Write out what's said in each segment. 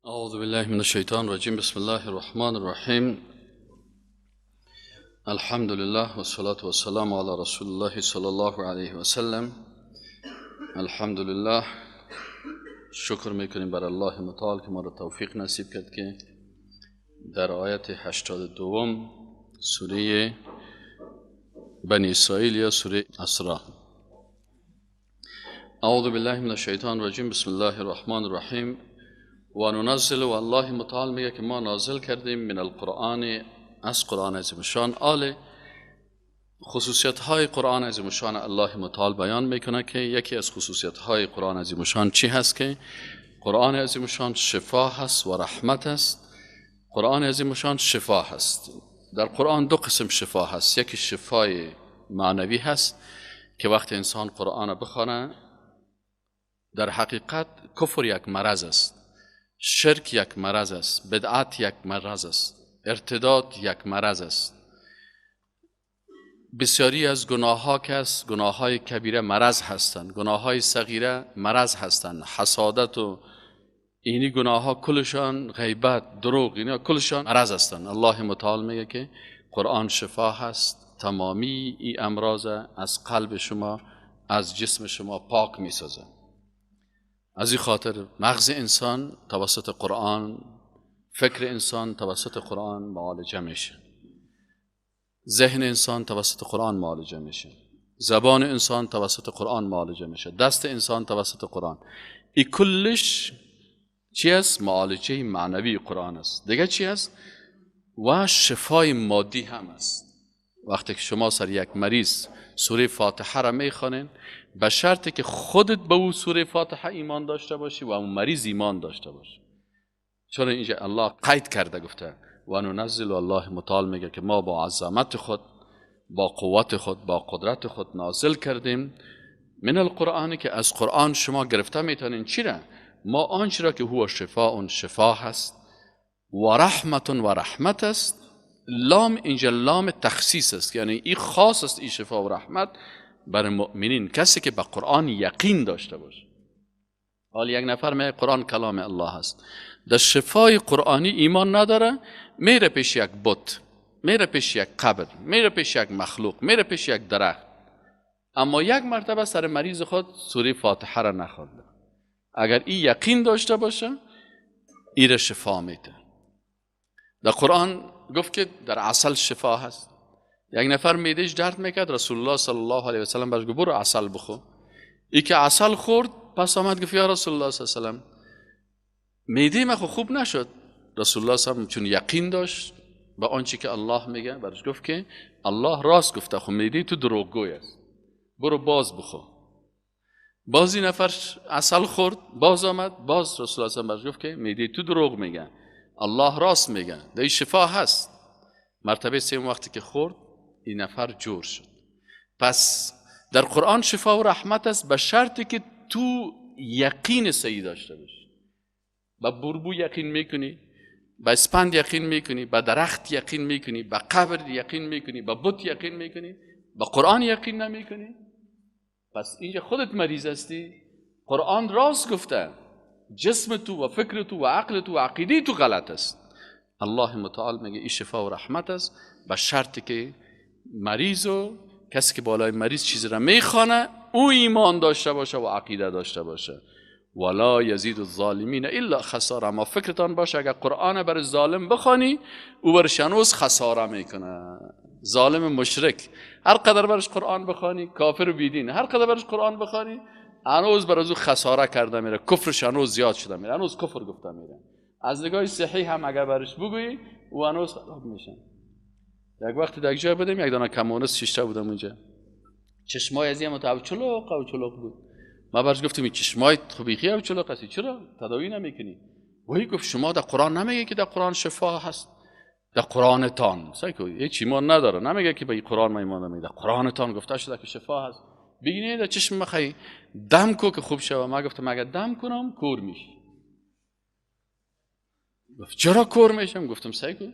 اعوذ بالله من الشیطان الرجیم. بسم الله الرحمن الرحیم. الحمد لله والصلاة والسلام على رسول الله صلی الله علیه و سلم. الحمدلله، شکر میکنیم بر الله متعال که ما را توفیق نصیب کرد که در آیت 82 سوره بنی اسرائیل یا سوره اسراء. اعوذ بالله من الشیطان الرجیم. بسم الله الرحمن الرحیم. و ننزل، و الله متعال میگه که ما نازل کردیم من القرآن، از قرآن عظیم شان. آل خصوصیت های قرآن عظیم شان الله متعال بیان میکنه که یکی از خصوصیت های قرآن عظیم شان چی هست؟ که قرآن عظیم شان شفا هست و رحمت است. قرآن عظیم شان شفا هست. در قرآن دو قسم شفا هست. یکی شفای معنوی هست که وقتی انسان قرآن بخوانه، در حقیقت کفر یک مرض است، شرک یک مرض است، بدعت یک مرض است، ارتداد یک مرض است. بسیاری از گناه ها که است، گناه های کبیره مرض هستند، گناه های صغیره مرض هستند، حسادت و اینی گناه ها کلشان، غیبت، دروغ، اینا کلشان مرض هستند. الله متعال میگه که قرآن شفا هست، تمامی این امراض از قلب شما، از جسم شما پاک میسازه. از این خاطر مغز انسان توسط قرآن، فکر انسان توسط قرآن معالجه میشه، ذهن انسان توسط قرآن معالجه میشه، زبان انسان توسط قرآن معالجه میشه، دست انسان توسط قرآن. این کلش چی است؟ معالجه معنوی قرآن است. دیگه چی است؟ و شفای مادی هم است. وقتی که شما سر یک مریض سوره فاتحه را میخوانین، به شرطی که خودت به او سوره فاتحه ایمان داشته باشی و اون مریض ایمان داشته باشی. چون اینجا الله قید کرده، گفته و ننزل، الله متعال میگه که ما با عظمت خود، با قوت خود، با قدرت خود نازل کردیم من القرآن، که از قرآن شما گرفته میتونین چی را؟ ما آنچه را که هو شفاء، شفا هست، و رحمت، و رحمت است. لام اینجا لام تخصیص است، یعنی این خاص است، این شفا و رحمت برای مؤمنین، کسی که به قرآن یقین داشته باشه. حال یک نفر میگه قرآن کلام الله است، در شفای قرآنی ایمان نداره، میره پیش یک بت، میره پیش یک قبر، میره پیش یک مخلوق، میره پیش یک درخت، اما یک مرتبه سر مریض خود سوره فاتحه را نخوانده. اگر این یقین داشته باشه، این شفا میده. در قرآن گفت که در عسل شفا هست. یک نفر معده‌اش درد میکرد، رسول الله صلی الله علیه و سلم برش گفت برو عسل بخور. ای که عسل خورد، پس آمد گفت یا رسول الله صلی الله علیه و سلم، معده من خوب نشد. رسول الله صلی الله علیه و سلم چون یقین داشت به آنچه که الله میگه، برش گفت که الله راست گفته، خب معده تو دروغگوی است، برو باز بخور. باز این نفر عسل خورد، باز آمد، باز رسول الله صلی الله علیه و سلم برش گفت که معده تو دروغ میگه، الله راست میگه، در شفا هست. مرتبه سوم وقتی که خورد، این نفر جور شد. پس در قرآن شفا و رحمت است، به شرطی که تو یقین صحیح داشته باشی. به بربو یقین میکنی، به اسپند یقین میکنی، به درخت یقین میکنی، به قبر یقین میکنی، به بت یقین میکنی، به قرآن یقین نمیکنی. پس اینجا خودت مریض هستی. قرآن راست گفته، جسم تو و فکر تو و عقل تو و عقیده تو غلط است. الله متعال میگه این شفا و رحمت است، به شرطی که مریض و کسی که بالای مریض چیزی را میخوانه، او ایمان داشته باشه و عقیده داشته باشه. ولا یزید الظالمین الا خساره. اما فکرتان باشه اگر قرآن بر ظالم بخوانی، او برش هنوز خساره میکنه. ظالم مشرک هر قدر برش قرآن بخوانی، کافر و بیدین هر قدر برش قرآن بخوانی، هنوز بر از او خساره کرده میره، کفرش هنوز زیاد شده میره، هنوز کفر گفته میره. از نگاه صحیح هم اگر برش بگویی، او هنوز خراب میشه. یک وقتی در یک جای بودیم، یک دانه کمونیست شیشته بودم اونجا، چشمای از این چلوق و چلوق بود. ما برش گفتیم این چشمای خبیخی و چلوق هستی، چرا تداوی نمیکنی؟ وی گفت شما در قرآن نمیگه که در قرآن شفا هست؟ در قرآنتان سایکو هیچ ایمان نداره، نمیگه که به این قرآن ما ایمان نمیده، در قرآنتان گفته شده که شفا هست. بگینه در چشم مخی دم کو که خوب شوه. ما گفتم اگر دم کنم کور میشی. گفت چرا کور میشم؟ گفتم سایکو.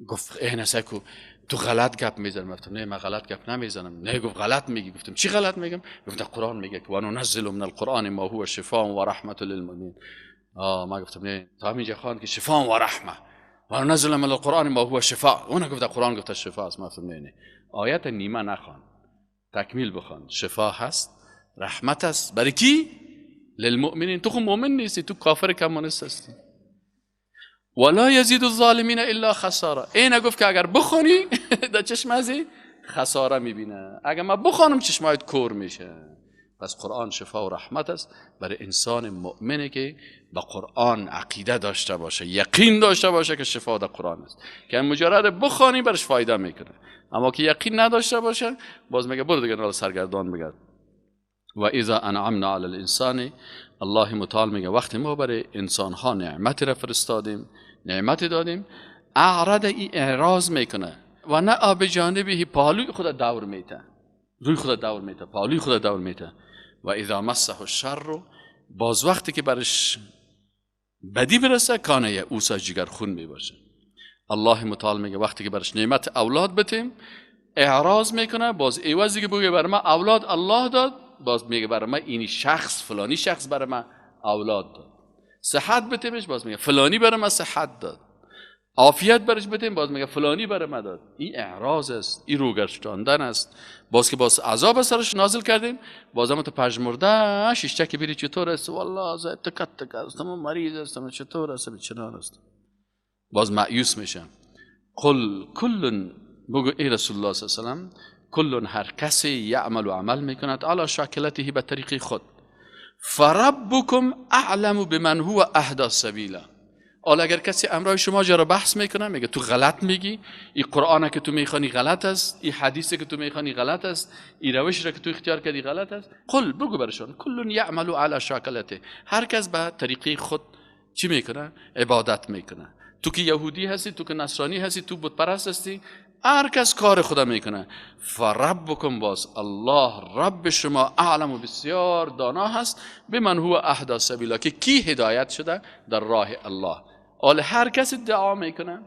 گفت ای نه سایکو تو غلط گپ میزنم. گفتم نه من غلط گپ نمیزنم. نه گفت غلط میگی. گفتم چی غلط میگم؟ گفت در قرآن میگه که و ننزل من القرآن ما هو شفاء و رحمت للمؤمنین. ما گفتم نه، تا همینجا خواند که شفا و رحمه و نزل من القرآن ما هو شفا، اون گفت قرآن گفته شفا است. ما گفتم نه نه، آیت نیمه نخوان، تکمیل بخوان. شفا هست، رحمت است، برای کی؟ للمؤمنین. تو خو مؤمن نیستی، تو کافر کمونیست هستی. ولا یزید الظالمین الا خساره. این گفت که اگر بخونی در چشم ازی خساره میبینه، اگر ما بخوانم چشمایت کور میشه. پس قرآن شفا و رحمت است برای انسان مؤمنی که با قرآن عقیده داشته باشه، یقین داشته باشه که شفا در قرآن است، که مجرد بخوانی برش فایده میکنه. اما که یقین نداشته باشه باز میگه برو دیگه سرگردان بگرد. و اذا انعمنا علی الانسان، الله متعال میگه وقتی ما برای انسان ها نعمت را فرستادیم، نعمت دادیم، اعرض، ای اعراض میکنه و نه به جانبه، پالوی خود دور میته، روی خود دور میته، پالوی خود دور میته. و اذا مسه الشر، باز وقتی که برش بدی برسه، کانه یئوسا، جگر خون میباشه. الله متعال میگه وقتی که برش نعمت اولاد بتیم اعراض میکنه، باز عوضی که بگه بر ما اولاد الله داد، باز میگه برای ما اینی شخص فلانی شخص برای ما اولاد داد. صحت بتیمش، باز میگه فلانی برای ما صحت داد. عافیت برش بتیم، باز میگه فلانی برای ما داد. این اعراض است، این روگرداندن است. باز که باز عذاب سرش نازل کردیم، باز هم تو پژمرده شیشته که بری چطور است، والله زایب تکت تک است، من مریض هستم، چطور است، چنان است، باز مایوس میشه. قل کل، بگو ای رسول الله صلی الله علیه و سلم، کل هر کسی یعمل و عمل میکند علی شاکلته، به طریق خود. فربکم اعلم بمن هو اهدی سبیلا. حالا اگر کسی امرای شما جرا بحث میکنه، میگه تو غلط میگی، این قرآن که تو میخوانی غلط است، این حدیث که تو میخوانی غلط است، این روش را که تو اختیار کردی غلط است. قل، بگو برشان، کل یعمل علی شاکلته، هر کس به طریقه خود چی میکنه؟ عبادت میکنه. تو که یهودی هستی، تو که نصرانی هستی، تو بت پرست هستی، هر کس کار خدا میکنه. فربکم، باز الله رب شما اعلم و بسیار دانا هست، به من هو اهدی سبیلا، که کی هدایت شده در راه الله. حال هر کس ادعا میکنه،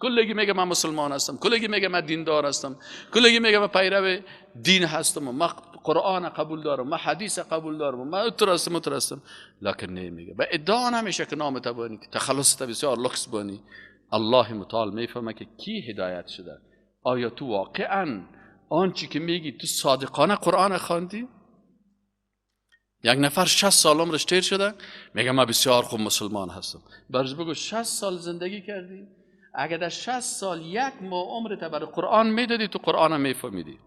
کلگی میگه من مسلمان هستم، کلگی میگه من دیندار هستم، کلگی میگه من پیرو دین هستم، من قرآن قبول دارم، من حدیث قبول دارم، من اتر هستم اتر هستم، لکن نمیگه. به ادعا نمیشه که نام تبانی، که تخلص تا بسیار لکس بانی. الله متعال میفهمه که کی هدایت شده. آیا تو واقعا آنچه که میگی تو صادقانه قرآن خواندی؟ یک نفر 60 سال عمرش تیر شده، میگه من بسیار خوب مسلمان هستم. برش بگو 60 سال زندگی کردی، اگر در 60 سال یک ماه عمرت برای قرآن میدادی تو قرآن میفهمیدی.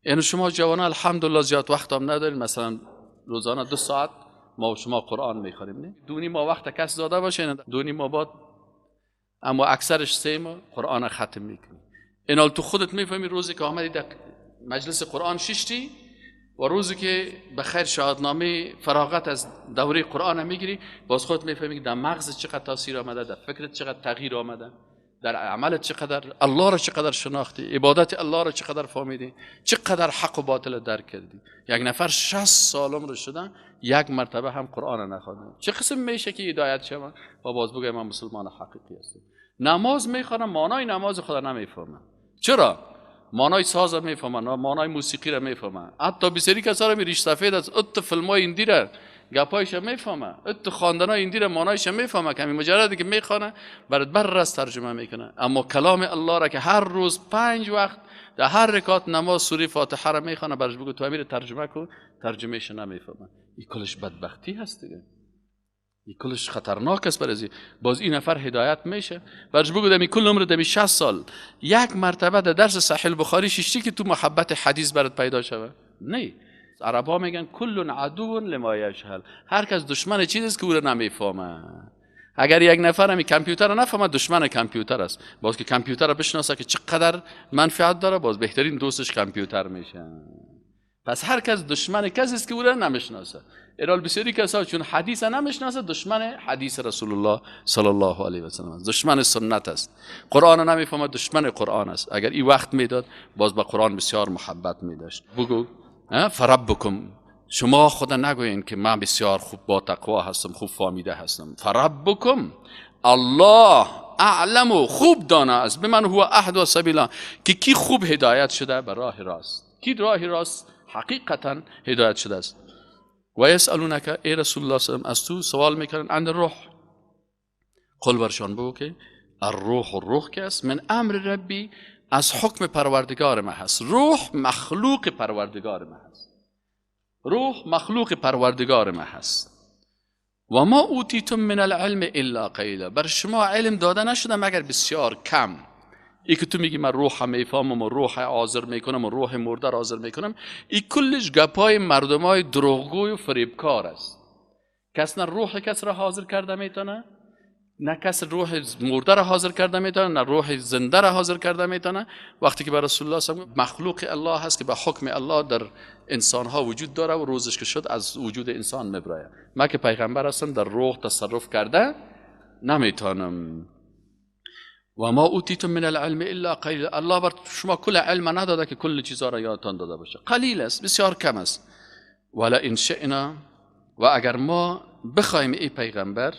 یعنی شما جوانان الحمدلله زیاد وقت هم ندارین، مثلا روزانه 2 ساعت ما و شما قرآن میخوانیم، نه 2.5 ماه وقت کس داده باشه، 2.5 ماه بعد، اما اکثرش 3 ماه قرآن ختم میکنی. اینال تو خودت میفهمی روزی که آمدی در مجلس قرآن ششتی و روزی که به خیر شهادنامه فراغت از دوره قرآن میگیری، باز خودت میفهمی که در مغز چقدر تاثیر آمده، در فکرت چقدر تغییر آمده، در عملت چقدر الله را چقدر شناختی، عبادت الله را چقدر فهمیدی، چقدر حق و باطل درک کردی. یک نفر 60 سال عمر شدن یک مرتبه هم قرآن نخوانده، چه قسم میشه که هدایت شوه و باز بگه من مسلمان حقیقی هستم؟ نماز میخوانم، معنای نماز خدا نمیفهمم. چرا؟ معنای ساز را میفهمن، معنای موسیقی را میفهمن، حتی بسیاری کسا را ریش سفید است، ات فیلمای هندی را گپایش میفهمه، ات خواندنای هندی را معنایش میفهمه، کمی مجردی که میخوانه برات بررس ترجمه میکنه. اما کلام الله را که هر روز 5 وقت در هر رکعت نماز سوره فاتحه را میخوانه، برش بگو تو امیر ترجمه کن، ترجمهش نمیفهمه. این کلش بدبختی هست دیگه، این کلش خطرناک است برای باز این نفر هدایت میشه. برش بگو دمی کل عمر دمی 60 سال یک مرتبه در درس صحیح بخاری ششتی که تو محبت حدیث برات پیدا شوه. نه، عربا میگن کل عدو لما یجهل، هر کس دشمن چیزی است که او را نمیفهمه. اگر یک نفر همی کامپیوتر را نفهمه دشمن کامپیوتر است. باز که کامپیوتر را بشناسه که چقدر منفعت داره، باز بهترین دوستش کامپیوتر میشه. پس هر کس دشمن کسی است که او را نمیشناسه. ارال بسیاری کسا چون حدیث نمیشناسه دشمن حدیث رسول الله صلی الله علیه و سلم است، دشمن سنت است. قرآن نمیفهمه دشمن قرآن است. اگر این وقت میداد باز به قرآن بسیار محبت میداشت. بگو فربکم، شما خدا نگوین که من بسیار خوب با تقوا هستم، خوب فهمیده هستم. فربکم الله اعلم و خوب دانا است به من هو اهدی سبیلا، که کی خوب هدایت شده به راه راست، کی راه راست حقیقتا هدایت شده است. و یسألونک، ای رسول الله صلی الله علیه و از تو سوال میکنن عن الروح، قل برشان بگو که الروح، الروح که است من امر ربی، از حکم پروردگار ما هست. روح مخلوق پروردگار ما هست، روح مخلوق پروردگار ما هست. و ما اوتیتم من العلم الا قلیلا، بر شما علم داده نشده مگر بسیار کم. ای که تو میگی من روح میفهمم و روح حاضر میکنم و روح مرده را حاضر میکنم، ای کلش گپای مردمای دروغگوی و فریبکار است. کس نه روح کس را حاضر کرده میتونه، نه کس روح مرده را حاضر کرده میتونه، نه روح زنده را حاضر کرده میتونه. وقتی که بر رسول الله صلی الله علیه و مخلوق الله هست که به حکم الله در انسان ها وجود داره و روزش که شد از وجود انسان میبرایه. من که پیغمبر هستم در روح تصرف کرده نمیتونم. و ما اوتیتم من العلم الا قلیلا، الله بر شما کل علم نداده که کل چیزا را یادتان داده باشه، قلیل است، بسیار کم است. ولا ان شئنا، و اگر ما بخوایم ای پیغمبر،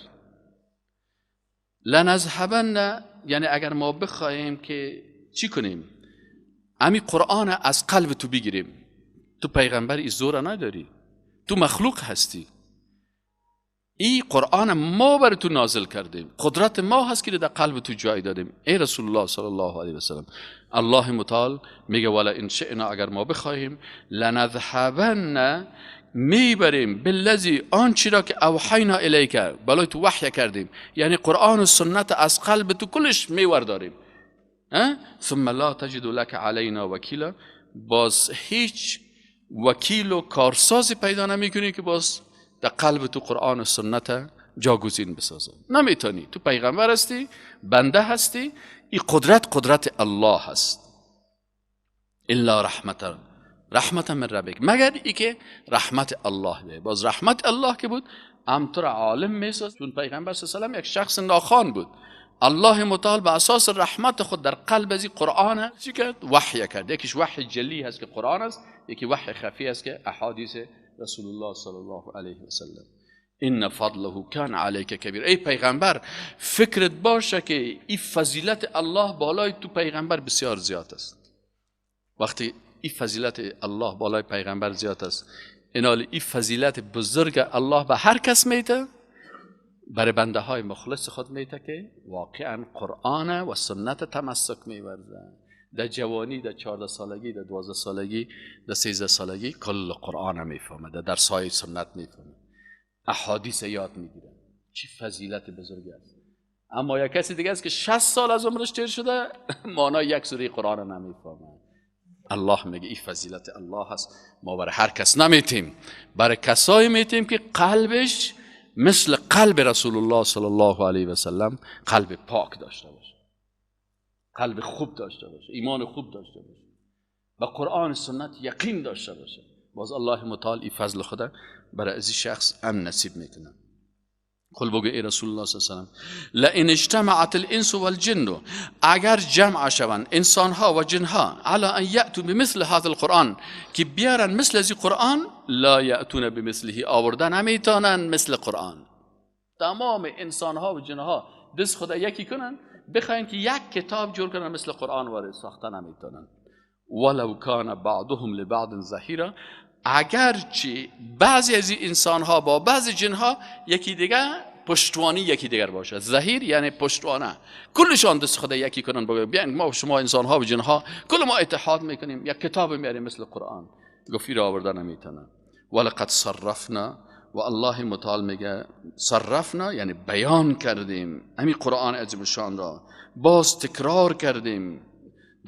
لنذهبن، یعنی اگر ما بخوایم که چی کنیم، امی قرآن از قلب تو بگیریم، تو پیغمبر ای زور نداری، تو مخلوق هستی، ای قرآن ما بر تو نازل کردیم، قدرت ما هست که در قلب تو جای دادیم ای رسول الله صلی الله علیه و سلم. الله متعال میگه ولا ان شئنا، اگر ما بخواهیم، لنذهبن، میبریم، بالذی، آنچه را که اوحینا الیک، بالای تو وحی کردیم، یعنی قرآن و سنت از قلب تو کلش میورداریم. ثم لا تجد لك علینا وکیلا، باز هیچ وکیل و کارسازی پیدا نمیکنی که باز در قلب تو قرآن و سنت جاگزین بسازه. نمیتونی، تو پیغمبر هستی، بنده هستی، این قدرت قدرت الله هست. الا رحمت، رحمت من ربک، مگر ای که رحمت الله به. باز رحمت الله که بود هم تو را عالم میساز، چون پیغمبر صلی الله علیه و سلم یک شخص ناخوان بود. الله متعال به اساس رحمت خود در قلب از قرآن چی کرد؟ وحی کرد. یکیش وحی جلی هست که قرآن است، یکی وحی خفی است که احادیث رسول الله صلی الله علیه و سلم. ان فضله کان علیک کبیر، ای پیغمبر فکرت باشه که این فضیلت الله بالای تو پیغمبر بسیار زیاد است. وقتی این فضیلت الله بالای پیغمبر زیاد است، اینال این فضیلت بزرگ الله به هر کس میده، برای بنده های مخلص خود میده که واقعا قرآن و سنت تمسک میورزن. در جوانی، در 14 سالگی، در 12 سالگی، در 13 سالگی کل قرآن میفهمه، در درسای سنت میفهمه، احادیث یاد میگیره. چی فضیلت بزرگی است. اما یک کسی دیگه است که 60 سال از عمرش تیر شده، معنای یک سوره قرآن نمیفهمه. الله میگه این فضیلت الله هست، ما برای هر کس نمیتیم، برای کسایی میتیم که قلبش مثل قلب رسول الله صلی الله علیه و سلم قلب پاک داشته باشه، قلب خوب داشته باشه، ایمان خوب داشته باشه، با قرآن سنت یقین داشته باشه. باز الله متعال این فضل خدا برای از این شخص هم نصیب میکنه. قل بگو ای رسول الله صلی الله علیه و سلم، لئن اجتمعت الانس والجن، اگر جمع شوند انسان ها و جن ها، علی ان یأتوا بمثل هذا القرآن، که بیارن مثل از قرآن، لا یأتون بمثله، آوردن نمیتونن مثل قرآن. تمام انسان ها و جن ها دست خدا یکی کنن، بخواین که یک کتاب جور کنن مثل قرآن وارد ساخته نمیتونن. ولو کان بعضهم لبعض ظهیرا، اگرچه بعضی از این انسان ها با بعضی جن ها یکی دیگه پشتوانی یکی دیگر باشه. ظهیر یعنی پشتوانه، کلشان دست خدا یکی کنن، بگن بیاین ما و شما انسان ها و جن ها کل ما اتحاد میکنیم، یک کتاب میاریم مثل قرآن. گفت را آوردن نمیتونن. ولقد صرفنا، و الله متعال میگه صرفنا یعنی بیان کردیم همین قرآن عظیم شان را، باز تکرار کردیم،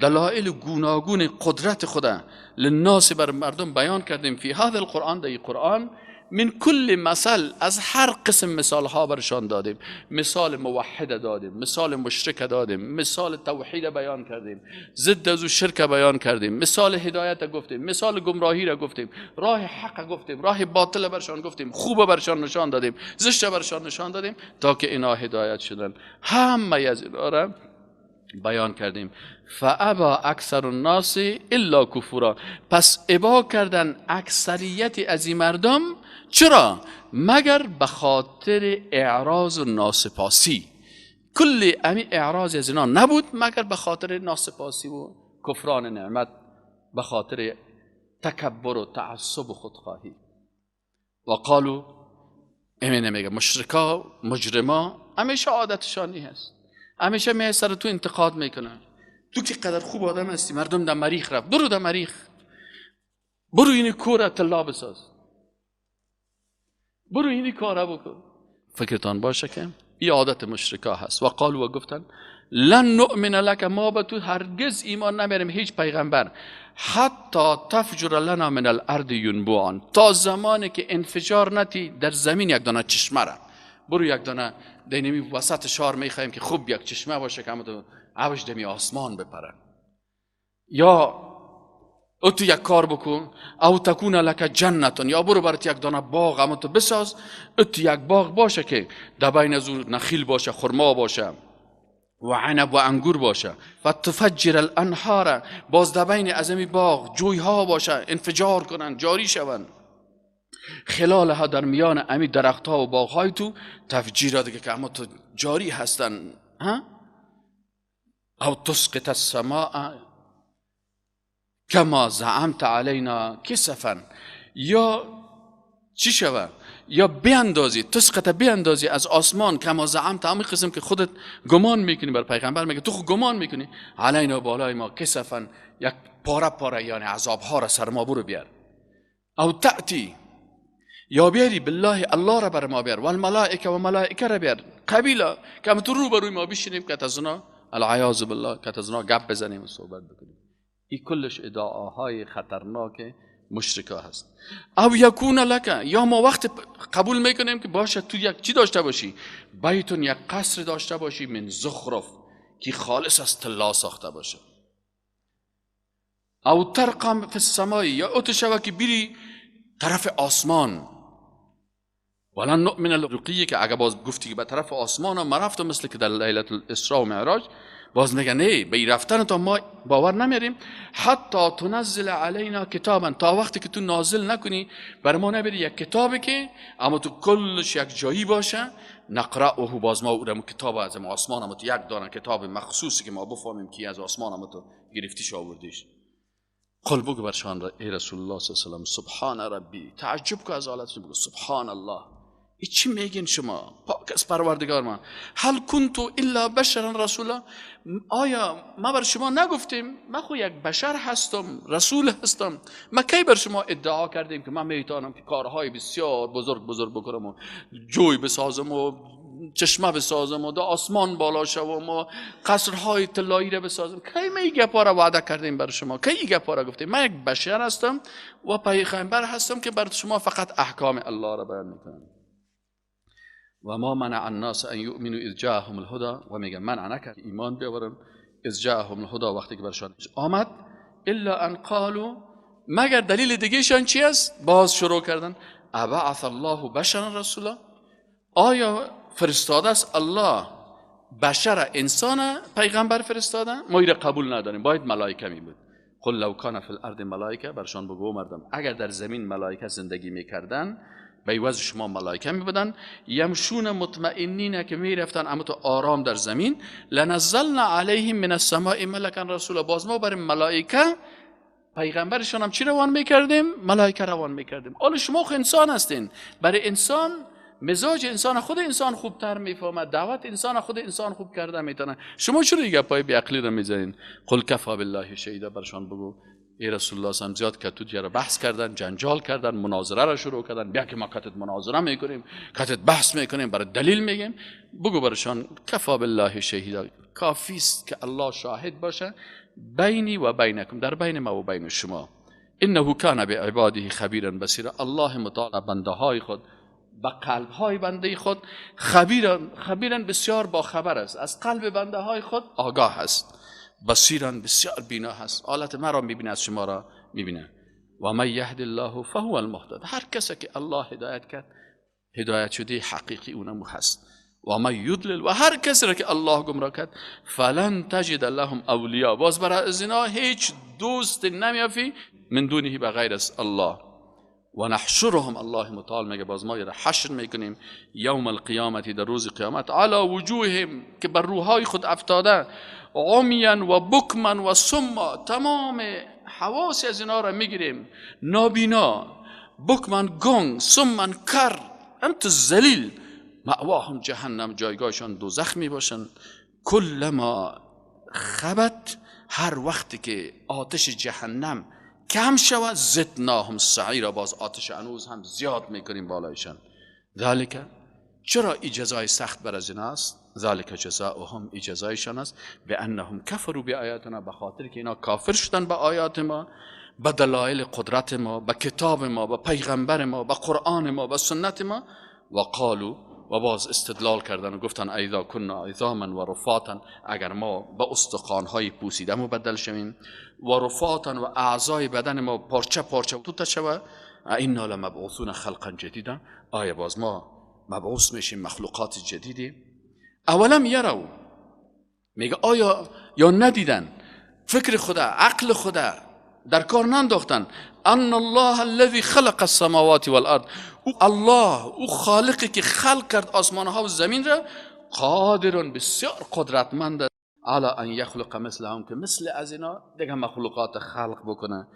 دلائل گوناگون قدرت خدا للناس بر مردم بیان کردیم. فی هذا القرآن، در قرآن، من کل مثل، از هر قسم مثال ها برشان دادیم، مثال موحد دادیم، مثال مشرک دادیم، مثال توحید بیان کردیم، ضد از شرک بیان کردیم، مثال هدایت گفتیم، مثال گمراهی را گفتیم، راه حق گفتیم، راه باطل برشان گفتیم، خوب برشان نشان دادیم، زشت برشان نشان دادیم تا که اینا هدایت شدن. همه از اینا را بیان کردیم. فابا اکثر الناس الا کفورا، پس ابا کردن اکثریت از این مردم، چرا؟ مگر به خاطر اعراض و ناسپاسی. کل امی اعراض از اینا نبود مگر به خاطر ناسپاسی و کفران نعمت، به خاطر تکبر و تعصب و خودخواهی. و قالو امینه میگه مشرکا مجرما همیشه عادتشان هست، همیشه می سر تو انتقاد میکنن. تو که قدر خوب آدم هستی، مردم در مریخ رفت، برو در مریخ، برو این کور طلا بساز، برو این کارا بکن. فکرتان باشه که این عادت مشرکا هست. و قالو و گفتن لن نؤمن لك، ما به تو هرگز ایمان نمیریم هیچ پیغمبر، حتی تفجر لنا من الارض ینبوعا، تا زمانی که انفجار نتی در زمین یک دانه چشمه را. برو یک دانه دینمی وسط شهر میخوایم که خوب یک چشمه باشه که همون عوش دمی آسمان بپره، یا او تو یک کار بکن، او تکون لک جنتون، یا برو برات یک دانه باغ اما تو بساز، او تو یک باغ باشه که در بین از او نخیل باشه، خرما باشه و عنب و انگور باشه، و تفجر الانهار، باز در بین از این باغ جویها باشه، انفجار کنن، جاری شون، خلالها در میان امی درختها و باغهای تو تفجیرات دیگه که اما تو جاری هستن. ها؟ او تسقط السماء کما زعمت علینا کسفا، یا چی شوه؟ یا بیاندازی، تسقط بیاندازی از آسمان، کما زعمت، همین قسم که خودت گمان میکنی بر پیغمبر، میگه تو خود گمان میکنی، علینا بالای ما، کسفا یک پاره پاره، یعنی عذاب ها را سر ما برو بیار. او تأتی، یا بیاری بالله الله را بر ما بیار، والملائکه و ملائکه را بیار، قبیله که تو رو بروی ما بشینیم که از اونا العیاذ بالله که از اونا گپ بزنیم و صحبت بکنیم. این کلش ادعاهای خطرناک مشرکا هست. او یکون لک، یا ما وقت قبول میکنیم که باشه تو یک چی داشته باشی، بیتون یک قصر داشته باشی من زخرف که خالص از طلا ساخته باشه، او ترقم فی السماء، یا او تو که بیری طرف آسمان. ولن نؤمن لرقیک، که اگه باز گفتی که به طرف آسمان ما رفتم، مثل که در لیلة الاسراء و معراج، باز میگه نه، به رفتن تا ما باور نمیریم، حتی تنزل علینا کتابا، تا وقتی که تو نازل نکنی بر ما نبری یک کتابی که اما تو کلش یک جایی باشه، نقرأه، باز ما اون کتاب از آسمان اما تو یک دانه کتاب مخصوصی که ما بفهمیم که از آسمان اما تو گرفتیش آوردیش. قل بگو برشان ای رسول الله صلی الله علیه و سلم سبحان ربی، تعجب کو از حالتشون، بگو سبحان الله، ای چی میگین شما، پاک از پروردگار من، هل کنتو الا بشرا رسولا، آیا ما بر شما نگفتیم من خو یک بشر هستم، رسول هستم، ما کی بر شما ادعا کردیم که من میتونم که کارهای بسیار بزرگ بزرگ بکنم و جوی بسازم و چشمه بسازم و در آسمان بالا شوم و قصرهای طلایی را بسازم؟ کی ما این گپا را وعده کردیم بر شما؟ کی این گپا را گفتیم؟ من یک بشر هستم و پیغمبر هستم که بر شما فقط احکام الله را بیان میکنم. و ما منع الناس ان یؤمنوا اذ جاءهم الهدى، و میگه منع نکرد ایمان بیاورن اذ جاءهم الهدى، وقتی که برشان آمد، الا ان قالوا، مگر دلیل دیگهشان چی است؟ باز شروع کردن ابعث الله بشرا رسولا، آیا فرستاده است الله بشر انسان پیغمبر فرستاده؟ ما این را قبول نداریم، باید ملائکه می بود. قل لو کان فی الارض ملائکه، برشان بگو مردم اگر در زمین ملائکه زندگی میکردن، به عوض شما ملائکه می بودن، یمشون مطمئنین که می رفتن اما تو آرام در زمین، لنزلنا علیهم من السماء ملکا رسولا، باز ما بر ملائکه پیغمبرشان هم چی روان میکردیم؟ ملائکه روان میکردیم. حالا شما خو انسان هستین، برای انسان مزاج انسان خود انسان خوبتر میفهمد، دعوت انسان خود انسان خوب کرده میتونه، شما چرا دیگه پای بی عقلی رو میزنین؟ قل کفا بالله شهیدا، برشان بگو ای رسول الله هم زیاد که تو را بحث کردن، جنجال کردن، مناظره را شروع کردن، بیا که ما کتت مناظره میکنیم، کتت بحث میکنیم، برای دلیل میگیم، بگو برشان کفا بالله شهیدا، کافی است که الله شاهد باشه بینی و بینکم، در بین ما و بین شما، انه کان بعباده خبیرا بصیرا، الله متعال بنده های خود، به قلب های بنده خود خبیرا بسیار با خبر است، از قلب بنده های خود آگاه است، بصیرا بسیار بینا هست، حالت مرا میبینه، از شما را میبینه. و من یهد الله فهو المهتد، هر کسی که الله هدایت کرد هدایت شده حقیقی اونم هست. و من یضلل، و هر کسی را که الله گمراه کرد، فلن تجد لهم اولیا، باز برای از اینا هیچ دوست نمیافی من دونه به غیر از الله. و نحشرهم، الله متعال میگه باز ما را حشر میکنیم یوم القیامت، در روز قیامت، علی وجوههم، که بر روحای خود افتاده، عمیا و بکما و صما، تمام حواس از اینا را میگیریم، نابینا، بکمن گنگ، صما کر، هم تو ذلیل. مأواهم جهنم، جایگاهشان دوزخ می باشن. کلما خبت، هر وقتی که آتش جهنم کم شود، زدناهم سعیرا، باز آتش هنوز هم زیاد میکنیم بالایشان. ذالک، چرا ای جزای سخت بر از اینا است؟ ذالک جزاؤهم، ای جزایشان است، بانهم کفروا بآیاتنا، به خاطر که اینا کافر شدن به آیات ما، به دلایل قدرت ما، به کتاب ما، به پیغمبر ما، به قرآن ما، به سنت ما. و قالوا، و باز استدلال کردن و گفتن ایذا کنا عظاما و رفاتا، اگر ما به استخوان‌های پوسیده مبدل شویم، و رفاتا و اعضای بدن ما پارچه پارچه توته شود، اینا لمبعوثون خلقا جدیدا، آیا باز ما مبعوث میشیم مخلوقات جدیدی؟ اولم یرو، میگه آیا یا ندیدن، فکر خدا، عقل خدا در کار ننداختن، ان الله الذي خلق السماوات والارض، او الله، او خالقی که خلق کرد آسمان ها و زمین را، قادر، بسیار قدرتمند، علی ان یخلق مثلهم، که مثل از اینا دیگه مخلوقات خلق بکنه،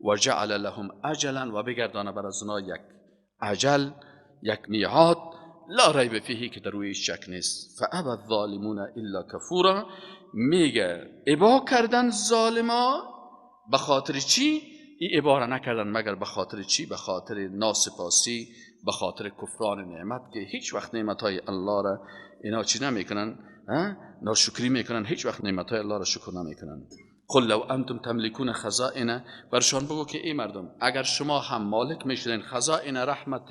و جعل لهم اجلا، و بگردانه بر از اینا یک اجل، یک میعاد، لا ریب فیه، که در روی شک نیست. فابى الظالمون الا کفورا، میگه ابا کردن ظالما به خاطر چی؟ این عباره نکردن مگر به خاطر چی؟ به خاطر ناسپاسی، به خاطر کفران نعمت، که هیچ وقت نعمتهای الله را اینا چی نمیکنن، ناشکری میکنن، هیچ وقت نعمتهای الله را شکر نمیکنن. قل لو انتم تملکون خزائن، برشان بگو که ای مردم اگر شما هم مالک میشدین خزائن رحمت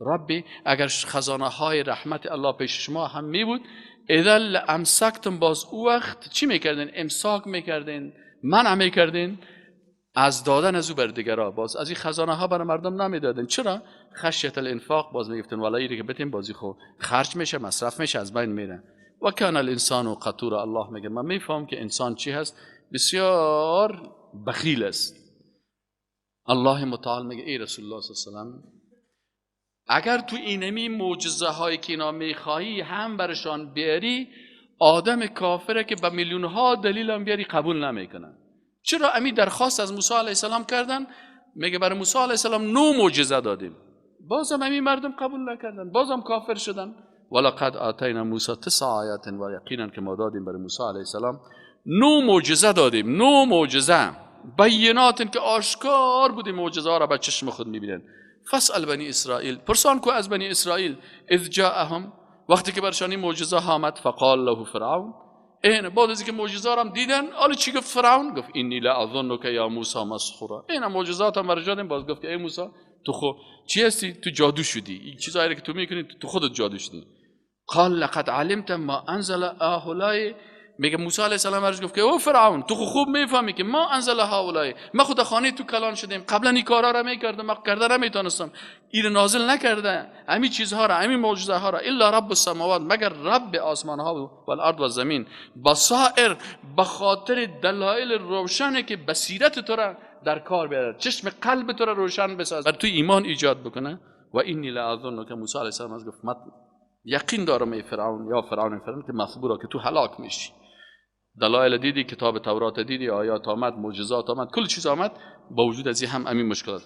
ربی، اگر خزانه های رحمت الله پیش شما هم می بود، اذا لامسکتم، باز او وقت چی میکردین؟ امساک میکردین، منع میکردین از دادن از او بر دیگرها، باز از این خزانه ها برای مردم نمیدادن. چرا؟ خشیت الانفاق، باز میگفتن والا ایره که بتیم بازی خو خرج میشه، مصرف میشه، از بین میره. و کان الانسان قتورا، الله میگه من میفهم که انسان چی هست، بسیار بخیل است. الله متعال میگه ای رسول الله صلی الله علیه و سلم، اگر تو اینمی معجزه هایی که اینا میخواهی هم برشان بیاری، آدم کافره که به میلیون ها دلیل هم بیاری قبول نمیکنن. چرا امی درخواست از موسی علیه السلام کردن؟ میگه برای موسی علیه السلام 9 معجزه دادیم، بازم امی مردم قبول نکردن، بازم کافر شدن. ولقد آتینا موسی 9 آیات، و یقینا که ما دادیم برای موسی علیه السلام 9 معجزه دادیم، 9 معجزه بینات که آشکار بودیم، معجزه ها را به چشم خود میبینن. فاسأل بنی اسرائیل، پرسان کو از بنی اسرائیل، اذ جاءهم، وقتی که برشانی معجزه آمد، فقال له فرعون، این بعد از اینکه معجزه را هم دیدن، حالا چی گفت فرعون؟ گفت انی لاظنک یا موسی مسحورا. این معجزات هم برش دادیم، باز گفت که ای موسی تو خو چی هستی؟ تو جادو شدی، این چیزایی که تو میکنی تو خودت جادو شدی. قال لقد علمت ما انزل هؤلاء، میگه موسی علیه السلام برش گفت که او فرعون تو خوب میفهمی که ما انزل هؤلاء، ما خود خانه تو کلان شدیم، قبلا این کارا را میکردم، ما کرده نمیتونستم، این نازل نکرده همین چیزها را، همین معجزه ها را، الا رب السماوات، مگر رب آسمان ها و الارض و زمین، بصائر، به خاطر دلایل روشنه که بصیرت تو را در کار بیاره، چشم قلب تو را روشن بسازه، بر تو ایمان ایجاد بکنه. و انی لاظنک، موسی علیه السلام گفت من یقین دارم ای فرعون، یا فرعون فرعون که مثبورا که تو هلاک میشی. دلایل دیدی، کتاب تورات دیدی، آیات آمد، معجزات آمد، کل چیز آمد، با وجود از این هم همین مشکلات.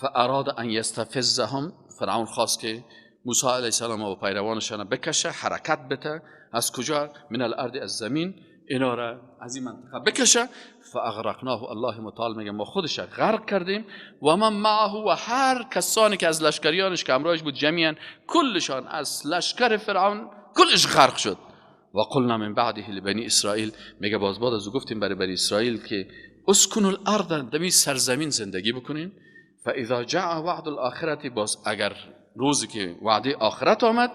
فاراد ان یستفزهم، فرعون خواست که موسی علیه السلام و پیروانشان بکشه، حرکت بده، از کجا؟ من الارض، از زمین، اینا را از این منطقه بکشه. فاغرقناه، الله متعال میگه ما خودش غرق کردیم، و من معه، و هر کسانی که از لشکریانش که همراهش بود، جمیعا کلشان از لشکر فرعون کلش غرق شد. و قلنا من بعده لبنی اسرائیل، میگه باز بعد از او گفتیم برای بنی اسرائیل که اسکنوا الارض، دمی سرزمین زندگی بکنین. فاذا جاء وعد الاخرة، باز اگر روزی که وعده آخرت آمد،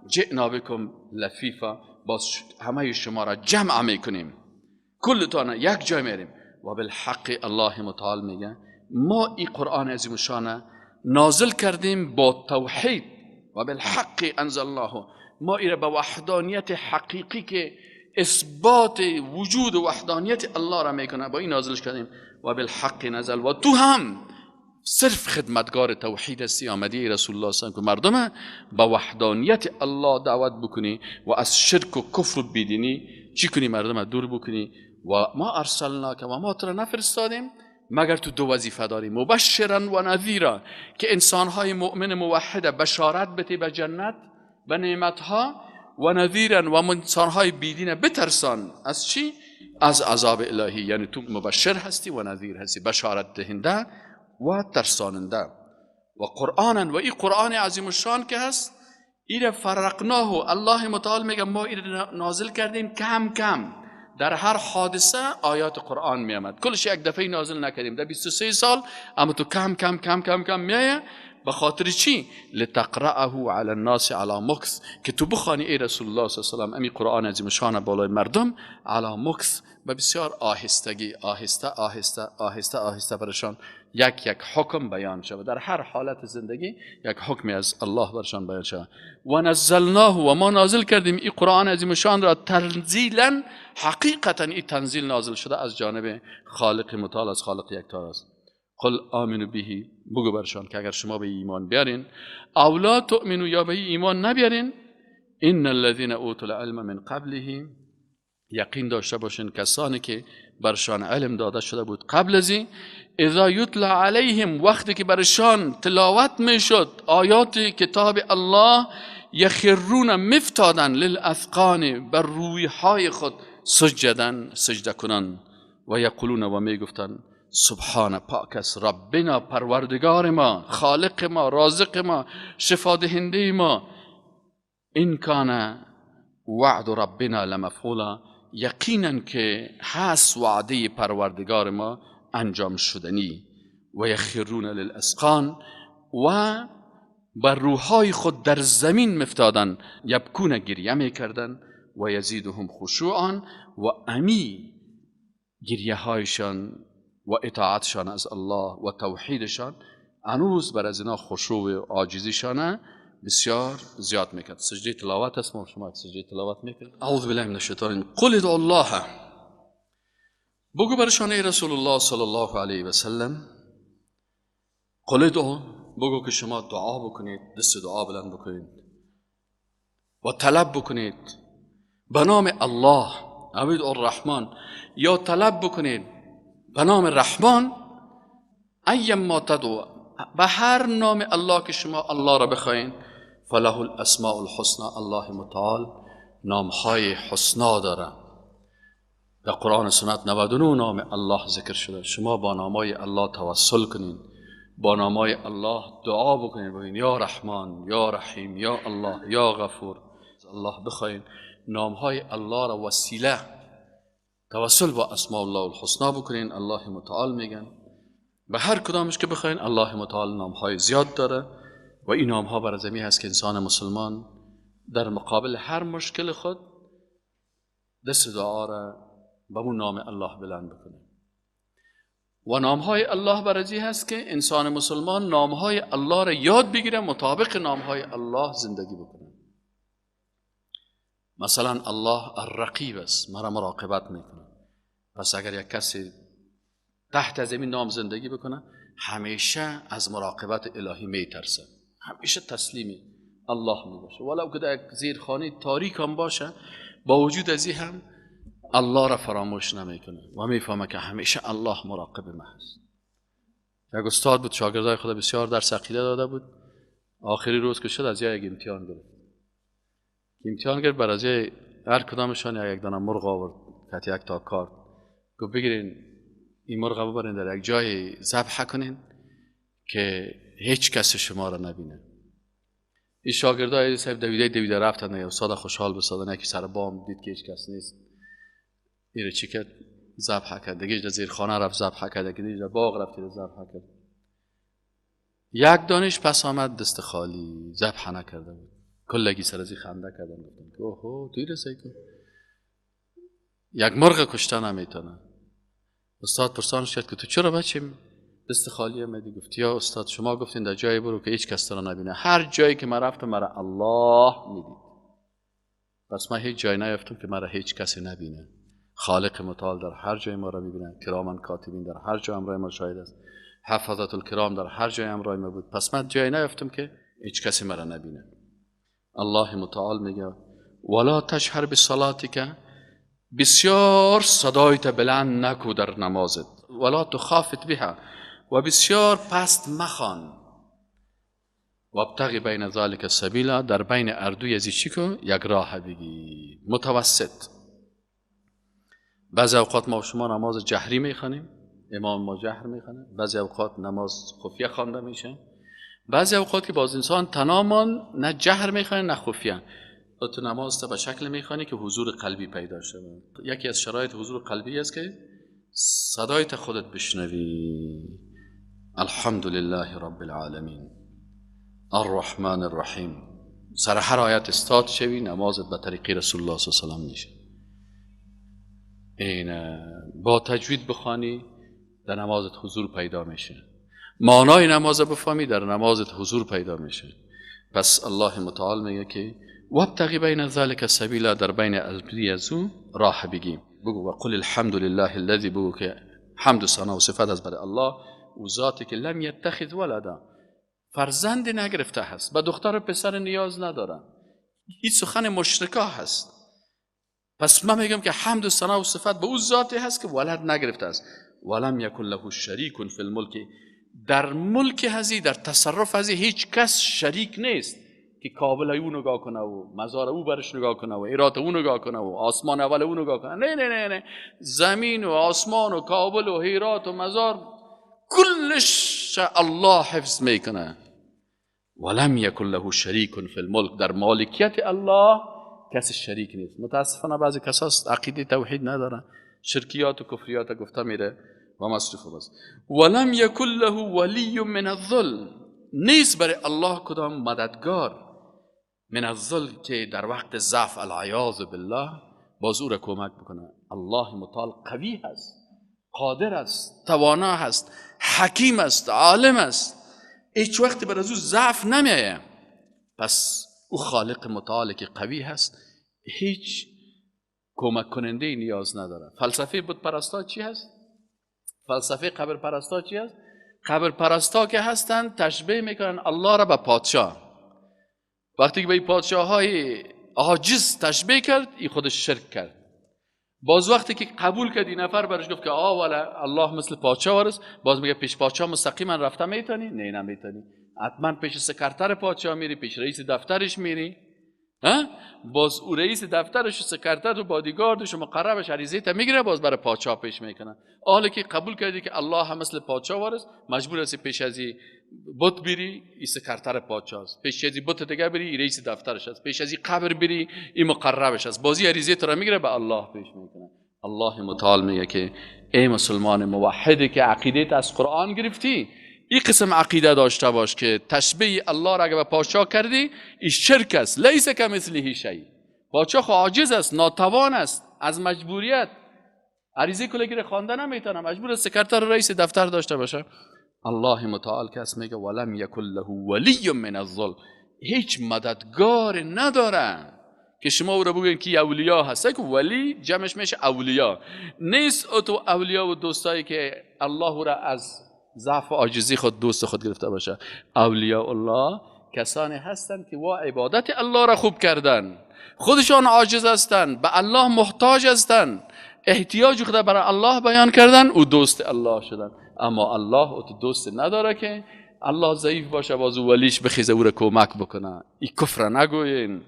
جئنا بكم لفیفا، باز همه شما را جمع میکنیم، کلتان یک جای میریم. و بالحق، الله متعال میگه ما این قرآن عظیم الشان نازل کردیم با توحید، و بالحق انزلناه، ما ایره به وحدانیت حقیقی که اثبات وجود و وحدانیت الله را میکنه، با این نازلش کردیم. و بالحق نزل، و تو هم صرف خدمتگار توحید هستی، آمدی رسول الله صلی الله علیه و که مردم به وحدانیت الله دعوت بکنی و از شرک و کفر و بیدینی چی کنی؟ مردم دور بکنی. و ما ارسلناک، و ما تو را نفرستادیم مگر تو دو وظیفه داری، مبشرا و نذیرا، که انسانهای مؤمن موحد بشارت بده به جنت به نعمتها، و نذیرا و انسانهای بیدین بترسان از چی؟ از عذاب الهی. یعنی تو مبشر هستی و نذیر هستی، بشارت دهنده و ترساننده. و قرآنا، و این قرآن عظیم الشان که هست، ایره فرقناه، الله متعال میگه ما ایره نازل کردیم کم کم، در هر حادثه آیات قرآن می آمد، کلش یک دفعه نازل نکردیم در 23 سال، اما تو کم کم کم کم کم میایه. به خاطر چی؟ لتقرأه علی الناس علی مکث، که تو بخوانی ای رسول الله صلی الله علیه و سلم امی قرآن عظیم شان بالای مردم علی مکث، به بسیار آهستگی، آهسته آهسته آهسته آهسته برشان یک یک حکم بیان شود، در هر حالت زندگی یک حکمی از الله برشان بیان شود. و نزلناه، و ما نازل کردیم این قرآن عظیم شان را تنزیلا، حقیقتا این تنزیل نازل شده از جانب خالق متعال، از خالق یکتا است. قل آمنوا به، بگو برشان که اگر شما به ایمان بیارین، او لا تؤمنوا، یا به ایمان نبیارین، ان الذين اوتوا العلم من قبله، یقین داشته باشین کسانی که برشان علم داده شده بود قبل از این، اذا یتلى علیهم، وقتی که برشان تلاوت میشد آیات کتاب الله، یخرون، مفتادن، للاذقان، بر رویهای خود، سجدن، سجده کنن، و یقولون، و میگفتن سبحان، پاک است ربنا، پروردگار ما، خالق ما، رازق ما، شفا دهنده ما، این کان وعد ربنا لمفعولا، یقینا که هست وعده پروردگار ما انجام شدنی. و یخرون للاذقان، و بر روحای خود در زمین مفتادن، یبکون، گریه میکردن، و یزیدهم خشوعا، و امی گریه هایشان و اطاعتشان از الله و توحیدشان هنوز بر از اینا خشوع و عاجزیشان بسیار زیاد میکرد. سجده تلاوت است، ما شما سجده تلاوت میکرد. اعوذ بالله من الشیطان. قل ادعوا الله، بگو برشان ای رسول الله صلی الله علیه و سلم، قل ادعوا، بگو که شما دعا بکنید، دست دعا بلند بکنید و طلب بکنید به نام الله، عبد الرحمن، یا طلب بکنید به نام رحمان، ایم ما تدعو، به هر نام الله که شما الله را بخواین، فله الاسماء الحسنى، الله متعال نامهای حسنا داره. در قرآن سنت 99 نام الله ذکر شده. شما با نامای الله توسل کنین، با نامای الله دعا بکنین، بگین یا رحمان، یا رحیم، یا الله، یا غفور. الله بخواین، نامهای الله را وسیله توسل با اسماء الله الحسنا بکنین. الله متعال میگن به هر کدامش که بخواین، الله متعال نامهای زیاد داره و این نامها بر زمین هست که انسان مسلمان در مقابل هر مشکل خود دست دعا را به اون نام الله بلند بکنه. و نامهای الله برازی هست که انسان مسلمان نامهای الله را یاد بگیره، مطابق نامهای الله زندگی بکنه. مثلا الله الرقیب است، مرا مراقبت میکنه. پس اگر یک کسی تحت از این نام زندگی بکنه، همیشه از مراقبت الهی میترسه، همیشه تسلیم الله میباشه، ولو که در یک زیرخانه تاریک هم باشه، با وجود از این هم الله را فراموش نمیکنه و میفهمه که همیشه الله مراقب ما هست. یک استاد بود، شاگردای خود بسیار درس عقیده داده بود. آخری روز که شد از یک امتحان گرفت، امتحان گرفت، بر از هر کدامشان یک دانه مرغ آورد، که یک تا کارت، گفت بگیرین این مرغ ببرین در یک جای ذبح کنین که هیچ کس شما را نبینه. این شاگردای صاحب دویده دویده رفتن، استاد خوشحال بسادن، یکی سر بام دید که هیچ کس نیست، ایره چی کرد؟ ذبح کرد. دیگه در زیر خانه رفت ذبح کرد، دیگه در باغ رفت ذبح کرد. یک دانش پس آمد دست خالی، ذبح نکرده بود. کلگی سر از خنده کردن، گفتن که اوهو توی رسایی کن، یک مرغ کشته نمیتونه. استاد پرسانش کرد که تو چرا بچیم دست خالی آمدی؟ گفت یا استاد شما گفتین در جایی برو که هیچ کس تو را نبینه، هر جایی که من رفتم مرا الله میدید، پس من هیچ جایی نیافتم که مرا هیچ کسی نبینه. خالق متعال در هر جای ما را میبینه، کرامن کاتبین در هر جای امرای ما شاهد است، حفظت الکرام در هر جای امرای ما بود، پس من جایی نیافتم که هیچ کسی مرا نبینه. الله متعال میگه ولا تجهر بصلاتک، بسیار صدایت بلند نکو در نمازت. ولا تخافت بها، و بسیار پست مخوان. وابتغی بین ذلک سبیلا، در بین اردوی از چی کو یک راه بگی، متوسط. بعضی اوقات ما شما نماز جهری میخوانیم، امام ما جهر میخوانه، بعضی اوقات نماز خفیه خوانده میشه، بعضی اوقات که باز انسان تنامان نه جهر میخوانه نه خفیه، تو نماز تا به شکل میخوانی که حضور قلبی پیدا شود. یکی از شرایط حضور قلبی است که صدای تا خودت بشنوی. الحمدلله رب العالمین الرحمن الرحیم، سر هر آیت استاد شوی، نمازت به طریق رسول الله صلی الله علیه و سلم میشه. این با تجوید بخوانی در نمازت حضور پیدا میشه، معنای نماز بفهمی در نمازت حضور پیدا میشه. پس الله متعال میگه که وابتغی بین ذلک سبیلا، در بین از او راه بگیم. بگو و قل الحمد لله الذی، بگو که حمد و ثنا و صفت از برای الله، او ذاتی که لم یتخذ ولدا، فرزند نگرفته هست، به دختر و پسر نیاز نداره. این سخن مشرکا هست. پس من میگم که حمد و ثنا و صفت به او ذاتی هست که ولد نگرفته است. ولم یکن له شریک فی الملک، در ملک هزی، در تصرف هزی هیچ کس شریک نیست که کابل او نگاه کنه و مزار او برش نگاه کنه و ایرات او نگاه کنه و آسمان اول او نگاه کنه. نه نه نه نه، زمین و آسمان و کابل و هیرات و مزار کلش الله حفظ میکنه. ولم یکن له شریک فی الملک، در مالکیت الله کسی شریک نیست. متاسفانه بعضی کساست عقیده توحید ندارن، شرکیات و کفریات گفته میره و مصرف بس. ولم یکن له ولی من الظلم، نیست برای الله کدام مددگار من الظلم که در وقت ضعف العیاذ بالله باز او را کمک بکنه. الله متعال قوی هست، قادر است، توانا هست، حکیم است، عالم است، هیچ وقتی بر از او ضعف نمیایه. پس او خالق متعال که قوی هست، هیچ کمک کننده نیاز نداره. فلسفه بت پرستا چی هست؟ فلسفه قبر پرستا چی هست؟ قبر پرستا که هستند تشبیه میکنن الله را به پادشاه. وقتی که به پادشاه های عاجز تشبیه کرد، این خودش شرک کرد. باز وقتی که قبول کرد، این نفر برش گفت که آ والا الله مثل پادشاه وارس، باز میگه پیش پادشاه مستقیما رفته میتونی؟ نه نمیتونی، حتما پیش سکرتر پادشاه میری، پیش رئیس دفترش میری. باز او رئیس دفترش و سکرتر و بادیگاردش و مقربش عریضه تا میگیره، باز برای پادشاه پیش میکنه. حالا که قبول کردی که الله هم مثل پادشاه وارس، مجبور هستی پیش از این بت بری، این سکرتر پادشاه است، پیش از این بت دیگه بری، این رئیس دفترش است، پیش از این قبر بری، این مقربش است. بازی عریضه تو را میگیره به الله پیش میکنه. الله متعال میگه که ای مسلمان موحدی که عقیدت از قرآن گرفتی، این قسم عقیده داشته باش که تشبیه الله را اگه به پادشاه کردی، این شرک است. لیس کمثله شیء. پادشاه خو عاجز است، ناتوان است، از مجبوریت عریضه کلگی را خوانده نمیتونه، مجبور است سکرتر رئیس دفتر داشته باشه. الله متعال کس میگه ولم یکن له ولی من الظلم، هیچ مددگار نداره که شما او را بگوین که اولیا هست. که ولی جمعش میشه اولیا، نیست تو اولیا و دوستایی که الله را از ضعف و عاجزی خود دوست خود گرفته باشه. اولیاء الله کسانی هستند که وا عبادت الله را خوب کردن، خودشان عاجز هستند، به الله محتاج هستند، احتیاج خود برای الله بیان کردن، او دوست الله شدن. اما الله او دوست نداره که الله ضعیف باشه باز ولیش بخیزه او را کمک بکنه. این کفر نگوین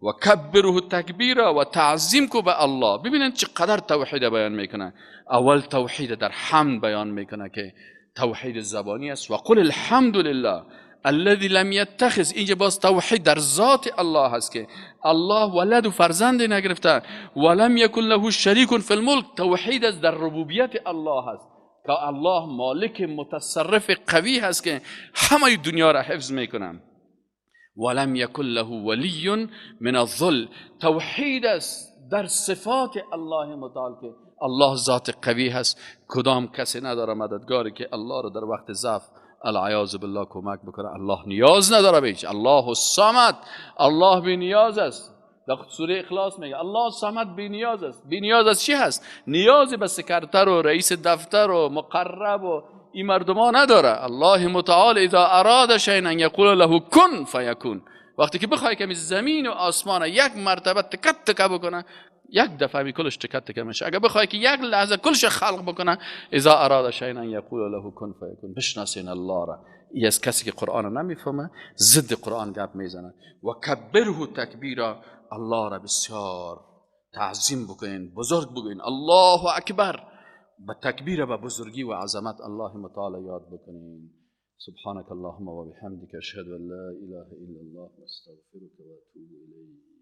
و کبره تکبیرا و تعظیم کو به الله. ببینن چقدر توحید بیان میکنه. اول توحید در حمد بیان میکنه که توحید زبانی است. و قل الحمد لله الذي لم يتخذ، اینجا باز توحید در ذات الله هست که الله ولد و فرزند نگرفته. ولم یکن له شریک فی الملک، توحید از در ربوبیت الله هست که الله مالک متصرف قوی هست که همه دنیا را حفظ میکنه. ولم یکن له ولی من الظل، توحید است در صفات الله متعال که الله ذات قوی هست، کدام کسی نداره مددگاری که الله را در وقت ضعف العیاذ بالله کمک بکنه. الله نیاز نداره به هیچ. الله الصمد، الله بی نیاز است. در سوره اخلاص میگه الله صمد بی نیاز است. بی نیاز از چی هست؟ نیاز به سکرتر و رئیس دفتر و مقرب و این مردما نداره. الله متعال اذا اراد شیئا یقول له کن فیکون. وقتی که بخوای که زمین و آسمان یک مرتبه تکت تکه بکنه، یک دفعه می کلش تکت تکه میشه. اگر بخوای که یک لحظه کلش خلق بکنه، اذا اراد شیئا یقول له کن فیکون. بشناسین الله را. ای از کسی که قرآن نمیفهمه ضد قرآن گپ میزنه. و کبره تکبیرا، الله را بسیار تعظیم بکنین، بزرگ بگوین، الله اکبر، به تکبیر و بزرگی و عظمت الله متعال یاد بکنین. سبحانك اللهم وبحمدك اشهد ان لا اله الا الله واستغفرك واتوب الیک.